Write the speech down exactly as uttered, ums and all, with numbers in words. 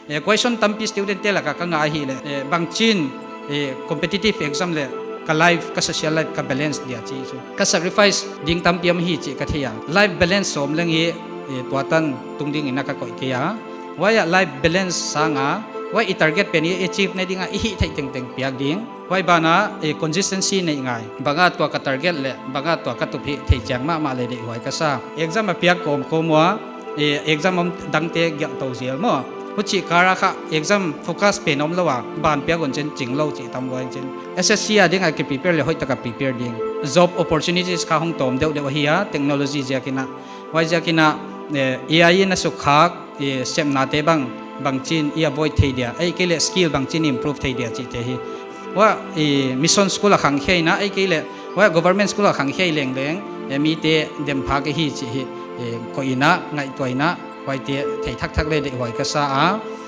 Eh, question tampi student te laka ka ngah ahihleh, eh, bangchin, eh, competitive exam leh ka life, ka social life ka balance dia chih chu. Ka sacrifice ding tampi om hi chih ka thei a. Life balance sawm leng hi, eh, tuatan tung dingin a ka koih kei a. Huai a life balance sanga, huai i target pen i achieve na dinga i hih theih tengteng piak ding. Huai bana, eh, consistency neih ngai. Banga tua ka target leh, banga tua ka tup hih theih chiang mahmah leh deihhuai ka sa. Exam a piak kawmkawm ua, eh, exam om dangte giak tou zel maw. Huchih kara kha exam focus pen om lou a, ban piak un chin ching lou chih tam lua in chin. S S C a dinga ki prepare leh hoihtaka prepare ding. Job opportunities kha hong tawm deuhdeuh ahi a, technology ziakin a. Huaiziakin a, eh, A I in a sukkhak, eh, sepnate bang, bangchin i avoid thei dia. Ahihkeileh skill bangchin improve thei dia chihte hi. Huai, eh, mission school a khangkhia in a, ahihkeileh, huai government school a khangkhia lengleng, eh, mite demphak ahi chih hi, eh, koih in a, ngaihtuah in a, huaite thei thakthak leh deihhuai ka sa a.